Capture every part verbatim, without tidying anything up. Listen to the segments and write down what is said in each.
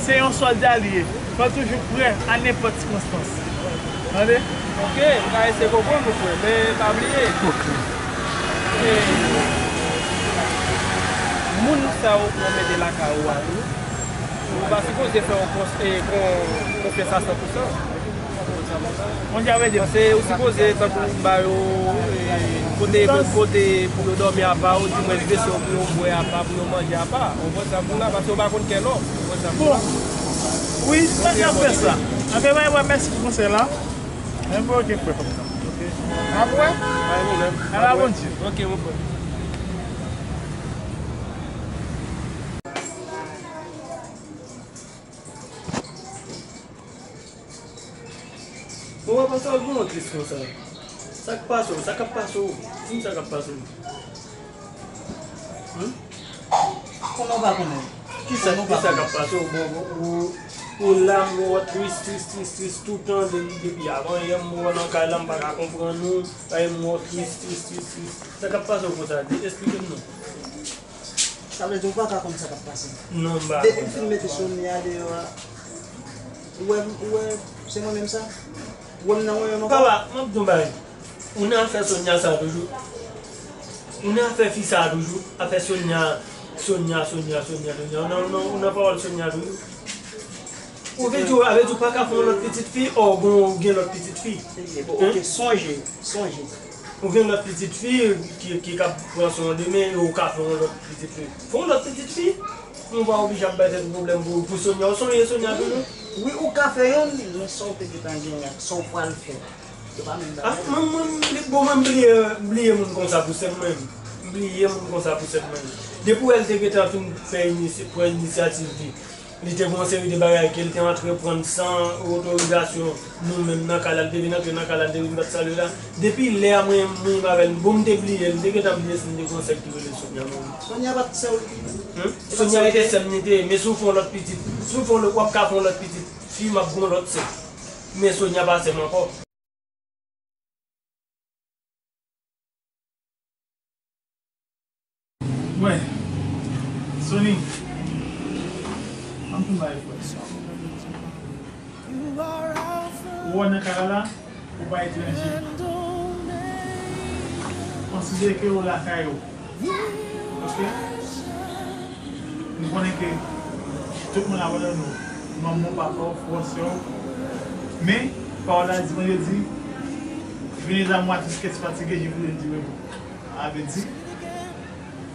Se yon sòlda li ye. Fò toujou prè a nenpòt sikonstans. Tande? Ok, m ka eseye konprann ou, frè, men pa bliye. Ok. E, moun sa yo pou w mete lakay ou a tou, ou pa sipoze fè yon kons-, e, kon-, konfyans a san pou san. Moun sa yo vle di. Paske ou sipoze tankou ba yo, e, kote, kote pou yo dòmi apa, ou di mwen vese pou yo bwè apa, pou yo manje apa. Ou konprann sa m di w la, paske ou pa konn kè lòm. Ou konprann sa m di w la? Bon. Wi, sa k ap fè sa. Anben, mwen, mwen, mèsi pou konsèy la. Mwen, mwen, ok, frè, kòm sa. Ok. Ap wè? Ay, mwen menm. Ala Bondye. Ok, mon frè. Bon, papa, sa w gen w tris konsa? Sa k pase w? Sa k ap pase w? Di m sa k ap pase w. Hmm? Kòman w pa konnen? Kisa, kisa k ap pase w? Bon, bon, ou, ou la, m wè w tris, tris, tris, tris toutan, de-, depi avan yè, m wè w nan kay la, m pa ka konprann ou. Ay, m wè w tris, tris, tris, tris. Sa k ap pase w konsa? Di, esplike m non. Sa vle di ou pa ka konn sa k ap pase. Non, m pa konn sa. Depi m fin mete Sonia deyò a, ou wè, ou wè, se mwen menm sa? Ou wè m nan woyòm ankò? Papa, m ap di w yon bagay. Ou nan afè Sonia sa toujou. Ou nan afè fi sa toujou. Afè Sonia, Sonia, Sonia, Sonia, Sonia. Ou nan, ou nan, ou nan pawòl Sonia toujou. Ou vle di w, a vle di w pa ka fè yon lòt pitit fi, ò, bon, ou gen lòt pitit fi. Bon, ok, sonje, sonje. Ou gen lòt pitit fi ki, ki k ap pran swen w demen, e ou ka fè yon lòt pitit fi. Fè yon lòt pitit fi. Ou pa oblije ap bay tèt ou pwoblèm pou, pou Sonia. Ou sonje Sonia toujou? Wi, ou ka fè youn, men sa w te gentan genyen ak sa w pral fè, se pa menm bagay. Ah, mwen, mwen, m bli-, bon, mwen, m bliye, m bliye moun konsa pou sè m mwen. M bliye moun konsa pou sè m mwen. Depi w wè l te gentan fin fè inisi-, pran inisyativ li. Li te gen yon seri de bagay ke l te antreprann san otorizasyon nou menm nan kay la, li te vin antre nan kay la, li te vin bat salye la. Depi lè a, mwen, mwen menm avè l, bon, m te bliye l, m te gentan bliye si m te gen yon sè ki rele Sonia, mwen. Sonia pa t sè w li te ye? Hmm? Sonia rete sè m li te ye, men si w fè yon lòt pitit, si w fè yon lòt, w ap ka fè yon lòt pitit fi, m ap gen yon lòt sè. Men Sonia pa sè m ankò. Mwen, Sony, ann fè yon bagay frè. Ou wè nan kay la, ou pa etranje. Konsidere ke ou lakay ou. Ok? Nou konnen ke tout moun abandone w. Manman w, papa w, frè w, sè w. Men, pawòl la di, Bondye di, Venez à moi tous qui êtes fatigués, je vous donne du repos. Sa vle di,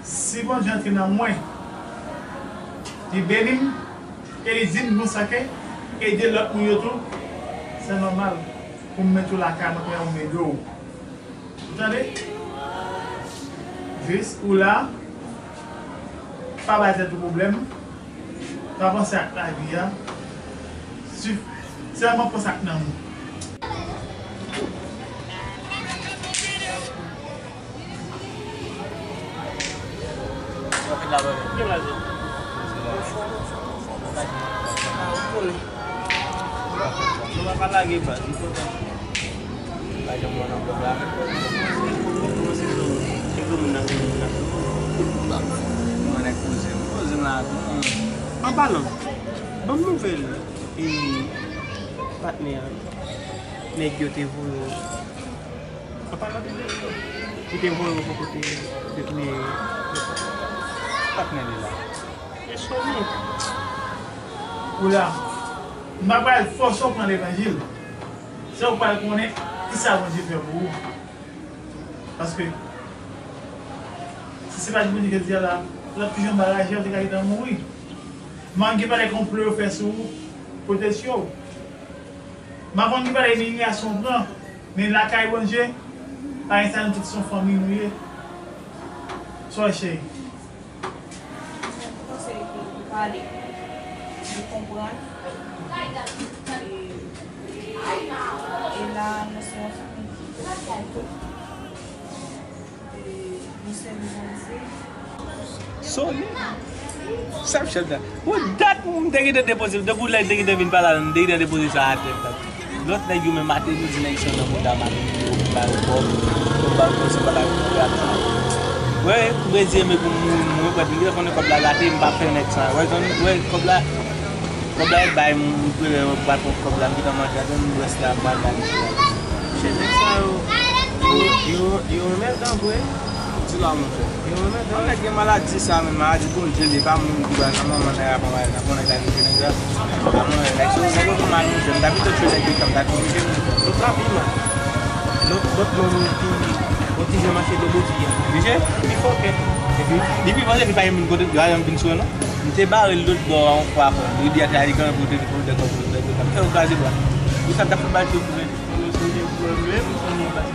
si Bondye antre nan mwen, li beni m, e li di m konsa ke ede lòt moun yo tou, se nòmal pou m mete w lakay mwen, pou m ede w. Ou tande? Jis ou la, pa bay tèt ou pwoblèm, pa panse ak lavi a, sèlman panse ak nanm ou. Nou pa ka lage baz, nou kontan. Pa janm wè nan blòk la. Kòmanse sou, se gwo moun nan vini la. Mwen nèg koze m, koze m la tou. An palan, ban m nouvèl, e, patnè a, nèg yo te voye w. An palan de nèg yo, ki te voye w bò kote, kote touye. Patnè li la. E Sony. Ou la. M pa pral fòse w pran levanjil. Se ou k pral konnen kisa Bondye fè pou ou. Paske, si se pa t Bondye, jodi a la, l ap toujou anba raje, ou te ka gentan mouri. M pa konn ki bagay konplo yo fè sou ou, pou yo te tiye w. M pa konn ki bagay imilyasyon w pran, men lakay Bondye, pa gen sa, nou tout se yon fanmi nou ye. Sa w cheri? Konsèy ke ou pale, nou konprann. E, e la, nou se yon fanmi ki, e, nou sèvi Bondye. Sony, sa ap chèf la. Bon, dat m te gentan depoze, depi lè m te gentan vin pale a, m te gentan depoze sa atè. Lòt nèg yo menm atè, nou di nèg sa nan mouda m atè, yo ba yo kòb, yo ba yo kòb, se pa la yo koupe ak sa. Wè, m rezi enbe pou m mouri, m regrèt, m gentan konnen kòb la rate, m pa fè nèg sa. Wè, zòn, wè, kòb la, Kòb la, e bay m, m prele yo, bat kòb la, m gentan manje, apre m rès la, m pral bay misye la. Mesye, nèg sa yo, yo, yo, yo renmen dan vre. Di la, monchè. Yo renmen dan. Yon nèg gen maladi sa, men maladi Bondye, li pa moun ki ba nan manman nèg la, pa nan nèg la ki fè nèg la. Pa moun nèg, si nèg yo fè mal, monchè, m ta pito tchwe nèg yo, m ta pito tchwe nèg yo. Yo frape mal. Lòt, lòt nonm ki, yon ti jan mache dlo bouti a. Li je? Li fòkè. Epi, li pi fòkè, li pa gen moun kote, yo a janm vin sou non. M te bare l lòt bò a yon fwa ankò. Li di atè a li gen pou te pou de kòb pou de kòb. Fè yo kraze bwa. Pou sa m t ap fè bal tou pou mwen. Mwen sonje pou mwen menm, sonje pase.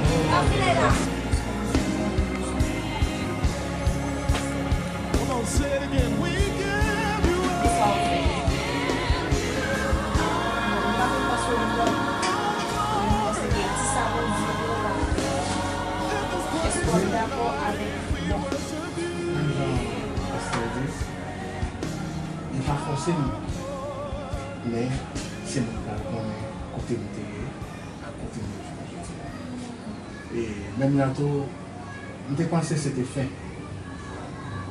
Kisa w fè? Mwen pa konn pase w non. Mwen panse ke di sa Bondye pou w pa fè. Èske w dakò avèk, bon. Menm jan pastè di, li pa fòse m, men se mwen k pral konnen kote m te ye ak kote m ye jodi a. E menm jan tou, m te panse se te fen.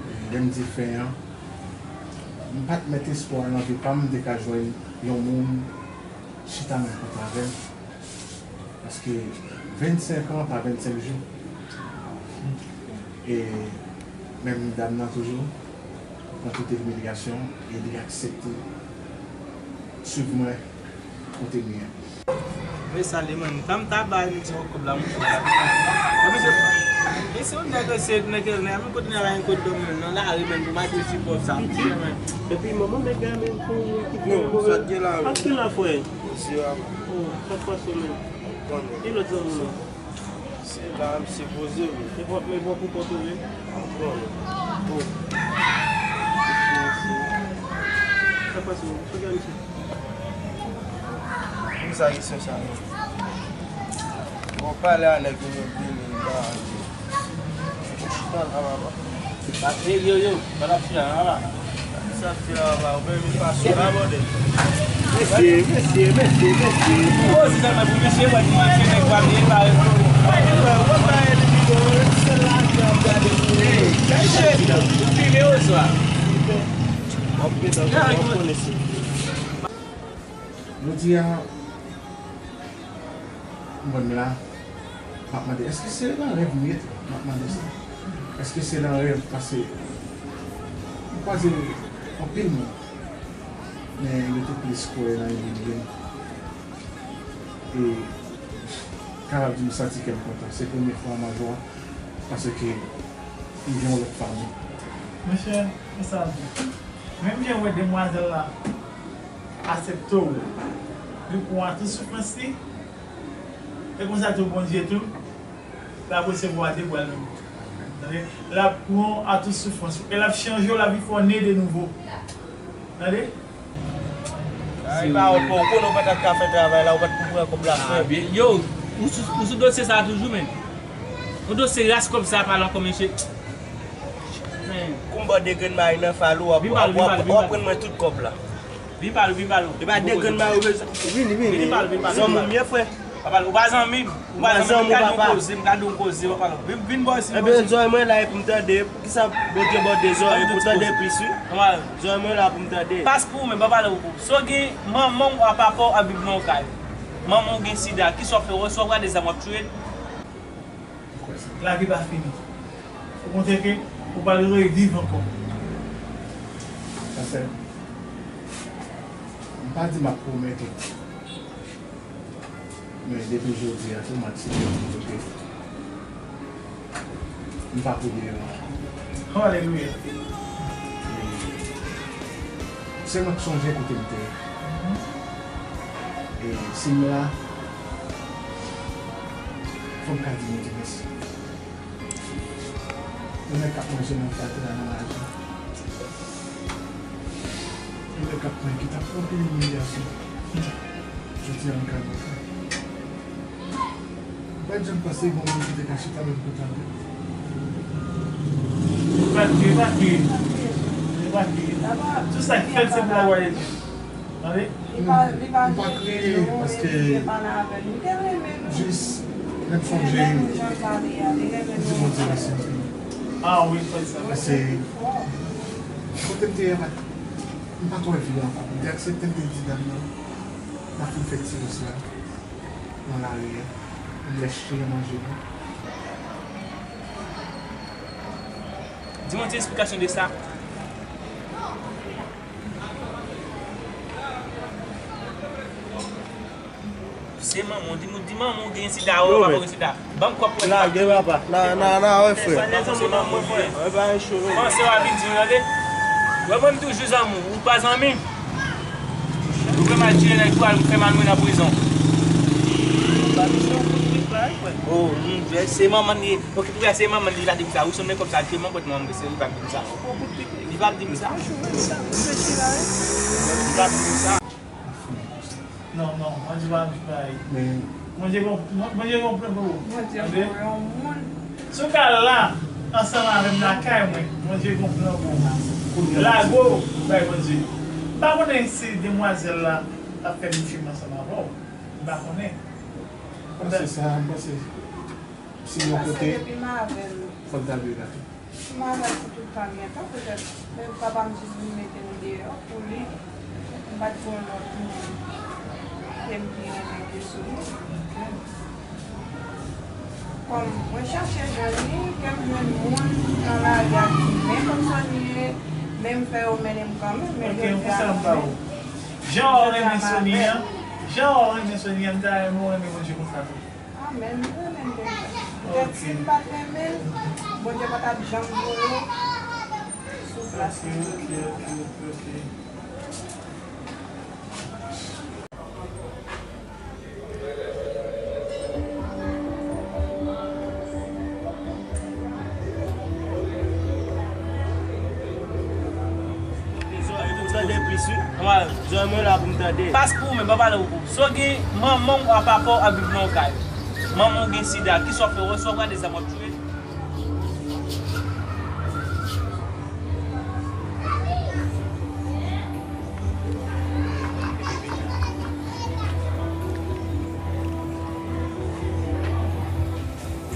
E lè m di fen an, m pa t met espwa nan vi pa m, m te ka jwenn yon moun chita men kont avè m. Paske vennsenk an pa vennsenk jou. E menm dam nan toujou pran tout imilyasyon e li aksepte swiv mwen kote m ye. Men sa li menm, tan m ta bay misye kòb la, monchè. Epi se, e se yon nèg, se nèg, nèg, men kote nèg la, yon kote dòmi nan lari, men pou mache sipò sa. Epi manman nèg la, men pou ki non, sa t gen la, wi. Sa t gen la, frè? Mesye a. Oh, sa k pase, men? Konnen. E lòt zanmi w lan? Se la, misye poze, wi. E bon, men bon pou kont ou, wi. Konnen. Oh. Sa k pase, men? Sa k gen, misye? Poukisa kesyon sa yo? Bon, pale a nèg yo, yo vini la. Ou chita la, papa. Yo, yo, yo, pa t ap chita la, papa. Sa k chita la, papa? Ou menm, ou pa sou la, bòdè. Mesye, mesye, mesye, mesye. Poze sèlman pou mesye, wè, mesye, nèg pa vle, pa reponn. Ou pa gen dwa, ou pa gen dwa, se lajan ap gade pou ou. Mesye, ou fime oswa? W ap gentan, w ap konnen si. Jodi a, m konn la, m ap mande, èske se nan rèv m ye tou? M ap mande sa. Èske se nan rèv? Paske m kwaze anpil moun, men yo te plis kwè nan imilye m. E kapab di m santi kè m kontan. Se premye fwa m an jwa, paske m gen yon lòt fanmi. Monchè, e sa di. Menm jan w wè demwazèl la aksepte w, li pran tou soufrans li, e konsa tou Bondye tou, l ap resevwa de bra l menm. Tande? L ap pran w a tou soufrans ou, e l ap chanje w, l ap vin fè w ne de nouvo. Tande? Ay, pawòl pa w konnen, ou pa t ap ka fè travay la, ou pa t pou pran kòb la, frè. Yo, ou sou, ou sou dosye sa a toujou, men. Ou dosye ras kòb sa a pale ankò, mesye. Men. Kou m ba w de grenn mayi nan fal ou, w ap, w ap, w ap, w ap rann mwen tout kòb la. Vin pale, vin pale. E pa de grenn mayi ou bezwen. Vini, vini. Vin pale, vin pale. Zanmi m ye, frè. Papa, ou pa zanmi m. Ou pa zanmi m, m ka di w koze, m ka di w koze, papa. Vin, vin bò isi. Ebyen, zòrèy mwen la e pou m tande. Poukisa Bondye ba w de zòrèy pou w tande plis, wi? Zòrèy mwen la pou m tande. Pas pou ou menm, papa, lè ou pou. Si w gen manman w a papa w ap viv nan yon kay. Manman w gen sida, kisa w ap fè? Si w ap gade zam, w ap tchwe. Lavi pa fini. Ou kontre ke ou pral reviv ankò. Pastè, m pa di m ap pwomèt ou. Men depi jodi a tou, m aksepte pou kote. M pa pou li ankò. Oh, alelouya. E se mwen k sonje kote m te ye. E si m la, fò m ka di Bondye mèsi. Yon nèg k ap manje nan fatra nan lajan. Yon nèg k ap pran, ki t ap pran anpil imilyasyon. Jodi a, m ka rantre. M pa t janm panse gen yon moun ki te ka chita menm kote avè m. Li pa kriye, li pa kriye. Li pa kriye. Tout sa k fèt, se pou la glwa de Dye. Tande? M pa kriye, paske jis lè m sonje, m di Bondye mèsi anpil. Ah wi, fè sa. Paske kote m te ye a pa t M pa t wè vi ankò. M te aksepte, m te di dam nan, m ap fin fè ti rès la nan lari a. M lèche manje nou. Di mwen ti esplikasyon de sa. Se manman w, di m, di manman w gen sida, ou pa gen sida. Ban m kòb pou la. Lage papa. Na, na, na, wè frè. Sa depannde manman w, frè. Wè pa yon cho non. Panse w a viktim, tande. Wè mwen m toujou zanmi w, ou pa zanmi m. Ou fè mal tiye nèg pou al fè mal mwen nan prizon. Ba misye yon kout pik la, wi, frè. Oh, hmm, se manman li ye. Ok, pou se manman li pa di m sa. Ou sonn men kòb sa, se manman manman se li pa di m sa. Yon kout pik. Li pa di m sa. Li pa di m sa. Non, non, manje pa anpil bagay. Manje gon, manje gon plan pou ou. Bondye voye yon moun. Si w ka la, ansanm avè m lakay mwen, Bondye gon plan pou ou. Lago, bay Bondye. M pa konnen si demwazèl la ap fè m fim ansanm avè w. M pa konnen. M panse sa, m panse si yon kote, fò l ta vle la. M avè l pou tout tan gentan, petèt, men papa m jis vin mete m deyò pou li. M pa t gen yon lòt moun ke m pi renmen ke Sony. Kòm mwen chache jwenn li, ke m jwenn moun nan lari a ki renmen kòm Sony ye, men m fè yo mennen m kanmenm, men jodi a m renmen. Jan w renmen Sony an, jan w renmen Sony an, m ta renmen w renmen Bondye konsa tou. Amèn. Mwen renmen l deja. Petèt si m pa t renmen l, Bondye pa t ap janm voye w sou plas mwen. Ok, ok, ok, ok. Tande plis, wi. Zòrèy mwen la pou m tande. Pas pou ou menm, pa pale bokou. Si w gen manman w a papa w ap viv nan yon kay. Manman w gen sida, kisa w fè? Wè si w ap gade zam w ap tchwe.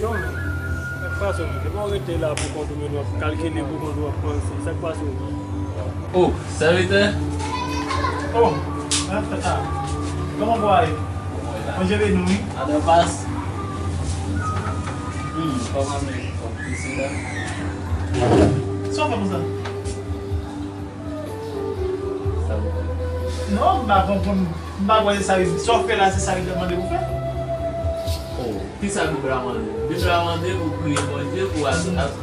Yo, men, sa k pase w menm? Depi w rete la pou kont ou, men w ap kalkile pou kont ou, w ap panse. Sa k pase w menm? Oh, sèvitè? Oh, mwen ap fè sa. Kòman pou ale? Manje beni wi. Adan pas. Hmm, kòman men, kòm isi la? Sa w fè konsa? Non, m pa konprann. M pa kwè se sa li, sa w fè la, se sa li te mande pou fè. Oh, kisa Bib la mande? Bib la mande pou priye Bondye, pou as-, as-,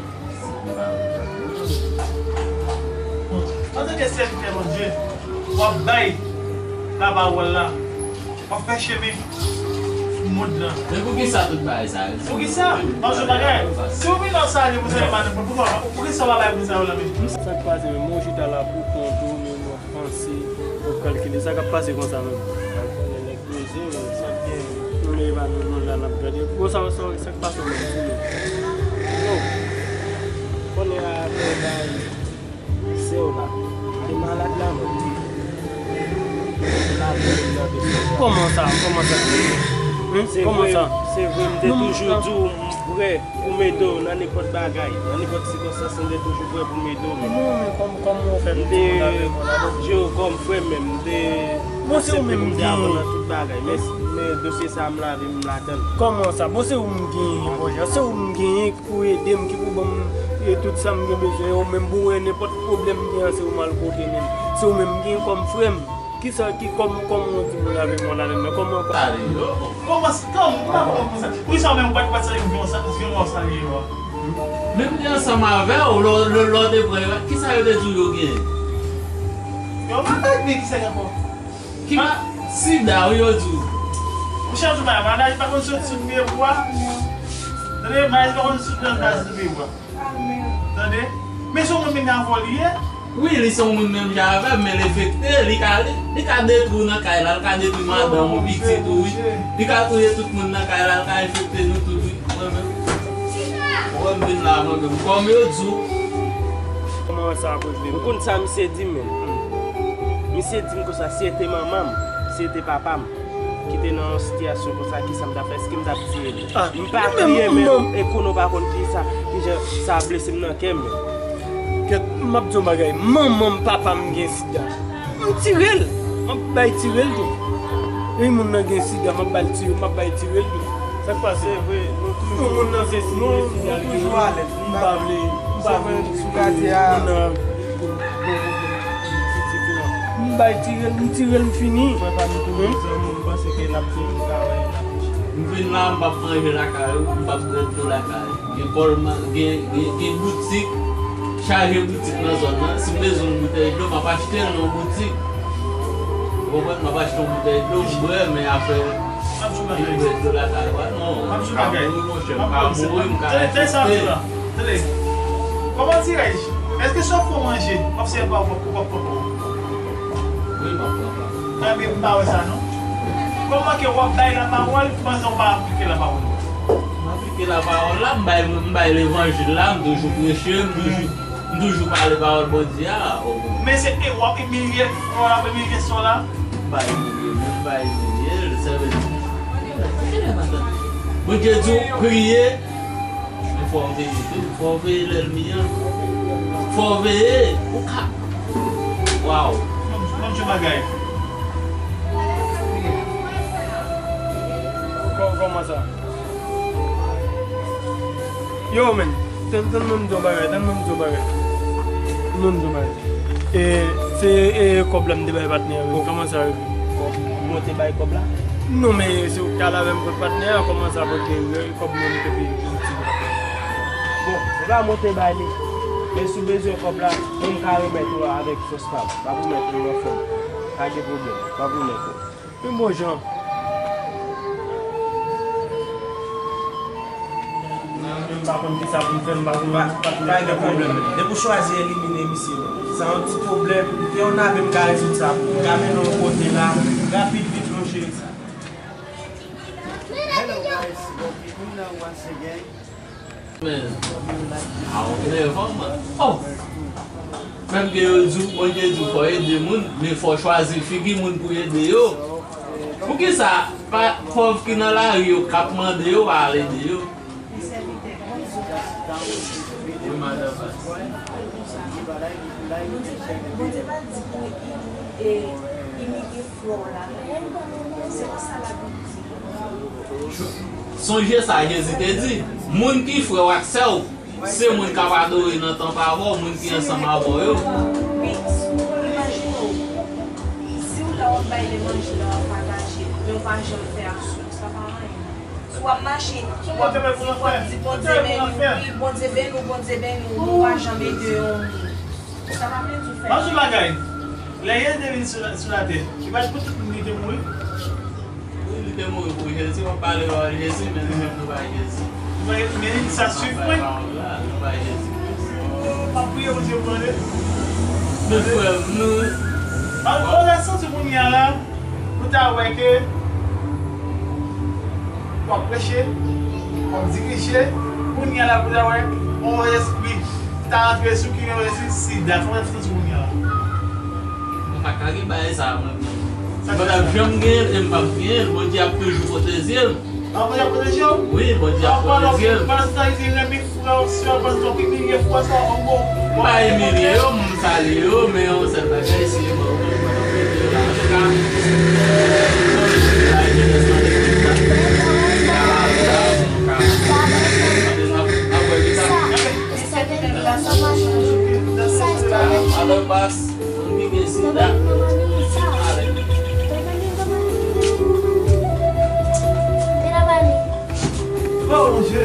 antanke sèvitè Bondye, w ap bay lapawòl la. W ap fè chemen mond lan. Men poukisa tout bagay sa yo? Poukisa? Paske bagay, si w vin nan sa, li pou sa, li pa nan, poukisa, poukisa w pa bay moun sa yo la menm? Sa k pase menm, ou chita la pou kont ou, men w ap panse, w ap kalkile, sa k ap pase konsa menm? Nèg poze, men sa k gen. Non, men e pa nou, nou la, n ap gade. Bon, sa, sa, sa k pase menm, di nou. Yo, konnen a, apre bay. Sè w la te malad la menm. Kòman sa? Kòman sa? Hein? Kòman sa? Se vre, m te toujou di w m prè pou m ede w nan nenpòt bagay. Nan nenpòt sikonstans, m te toujou prè pou m ede w menm. Non, men kòm, kòm ou fè m te di w kòm frè m menm, m te aksepte pou m te avè w nan tout bagay. Men, men dosye sa a m lave m ladann. Kòman sa? Bon, se ou m genyen, Bondye. Se ou m genyen. Pou ede m, ki pou ban m, e, tout sa m gen bezwen yo, menm pou wè nenpòt pwoblèm m gen an, se ou m al kote menm. Se ou menm m gen kòm frè m. Kisa ki kòm, kòm ou di moun avè mwen la menm nan? Kòman? Kòman, kòman, kòman sa? Poukisa ou menm ou pa t, ou pa t salye m jan w sa, jan w salye yo a? Menm lè ansanm avè w, lè, lè, lè w te pran yo, kisa yo te di w yo genyen? Yo pa t di kisa gen ankò. Ki pa sida, wi, yo di w. Monchè, ou di bagay, maladi pa konn soti sou pye bwa. Tande, maladi pa konn soti nan baz sou pye bwa. Tande? Men se yon moun menm jan avè w li ye. Wi, li se yon moun menm jan avè m, men l enfekte, li ka, li, li ka detwi w nan kay la, li ka detwi madanm ou, pitit ou, wi. Li ka touye tout moun nan kay la, li ka enfekte nou tout, wi. Mwen menm. Ou wè m vin la mwen menm. Kòm yo di w. Kòman sa ap rive? Ou konn sa misye di m menm? Misye di m konsa, si se te manman m, si se te papa m ki te nan yon sitiyasyon konsa, kisa m t ap fè? Èske m t ap tiye li? M pa kriye menm, e konnen w pa konn kisa, kijan sa blese m nan kè m menm. Kèt, m ap di w yon bagay. Manman m, papa m gen sida. M tire l. M ap bay tire l tou. Wi, moun nan gen sida, m ap bay tire, m ap bay tire l tou. Sa k pase? Se vre, nou toujou, moun nan se, nou, nou toujou alèz. M pa vle, m pa vle sou katye a. Moun nan, m bay tire l, m tire l, m fini. Frè pa m tou, zanmi, m panse ke l ap toujou ka wè. M vin la, m p ap manje lakay ou, m p ap bwè dlo lakay ou. Gen kòlman, gen, gen, gen boutik, chaje boutik nan zòn nan. Si m bezwen yon boutèy dlo, m ap achte l nan yon boutik. Ou konprann? M ap achte yon boutèy dlo, m bwè, men afè vin bwè dlo lakay ou a, non. M ka mouri, monchè, m ka mouri, m ka enfekte. Tande, kòman dirèj? Èske sa w fè w manje? W ap sèvi pa w, w ap pran pa w? Wi, m ap pran pa m. Ebyen, m pa wè sa, non. Kòman ke w ap bay lapawòl pandan w pa aplike lapawòl? M aplike lapawòl la, m bay, m bay levanjil la, m toujou preche, m toujou, m toujou pale pawòl Bondye a. Men se, e, w ap imilye frè w la, w ap imilye sè w la? M pa imilye, m pa imilye l, sa vle di. Bondye di w priye, men fò w veye tou, fò w veye lènmi an. Fò w veye, ou ka. Waw. Bon, bon ti bagay. Kò-, kòman sa? Yo, men, tann, tann mwen m di yon bagay, tann mwen m di yon bagay. Tann mwen m di yon bagay. E, se, e, kòb la m te bay patnè a, wi. Kòman sa, wi? Kòb, mwen te bay kòb la? Non, men se ou ki al avè m kot patnè a, kòman sa, paske kòb mwen m te peye pou ti. Bon, se pa mwen te bay li. Men si w bezwen kòb la, mwen m ka remèt ou avèk fòs pa m. M ap remèt ou nan fòm. Pa gen pwoblèm. M ap remèt ou. Yon bon jan. Mwen menm m pa konn kisa pou m fè, m pa konn. Pa, pa gen pwoblèm. Depi w chwazi elimine misye, sa yon ti pwoblèm. Te yon nave m ka rezoud sa pou ou. M ka mennen w kote la, rapid vit, mon cheri. Hello guys, Bob Kikuna once again. Men, a w nèvan, man. Oh! Menm ke yo di w, Bondye di w fò ede moun, men fò w chwazi figi moun pou ede yo. Poukisa pa pòv ki nan lari yo k ap mande yo pa al ede yo? Wi, madan Pas. Bondye pa, Bondye pa di pou imilye, imilye frè w la, non. Se pa sa Labib di. Sonje sa Jezi te di, moun ki frè w ak sè w, se moun k ap adore nan tanp avè w, moun ki ansanm avè w yo. Wi, imajine w, si w la w ap bay levanjil la, w ap pataje, men w pa janm fè aksyon, sa pa anyen. Si w ap mache, w ap, w ap di, Bondye beni w, wi, Bondye beni w, Bondye beni w, men w pa janm ede yon moun. Sa pa vle di w fè anyen. Yon bagay. Lè Jezi te vin sou, sou latè, li pa t pou tout moun li te mouri? Wi, li te mouri pou Jezi, w ap pale pawòl Jezi, men nou menm nou bay Jezi. Nou bay, men sa swiv mwen. Nou bay Jezi Kris. M ap priye Bondye pou tande. Men frè m, nou. An, ou la santi kounye a la, ou ta wè ke w ap preche, w ap dirije, kounye a la pou ta wè, yon espri ta antre sou ki yon espri sida, kòman w ap santi kounye a la? Mwen pa ka gen bagay sa a, mwen menm. Mwen p ap janm genyen l e m p ap genyen l. Bondye ap toujou pwoteje m. An, Bondye ap pwoteje w? Wi, Bondye ap pwoteje m. Pandan w fin renmen frè w, sè w, pandan w fin imilye frè w, sa w bon. M pa imilye yo, m salye yo, men yon sèl bagay, si yo mwen mwen mwen mwen yo la, antouka, mwen mwen la jenès nan legliz la. Sa la, sa, nou ka, n ap, n ap wè pita. Alò, bas. Moun ki gen sida. Oh, mon Dieu.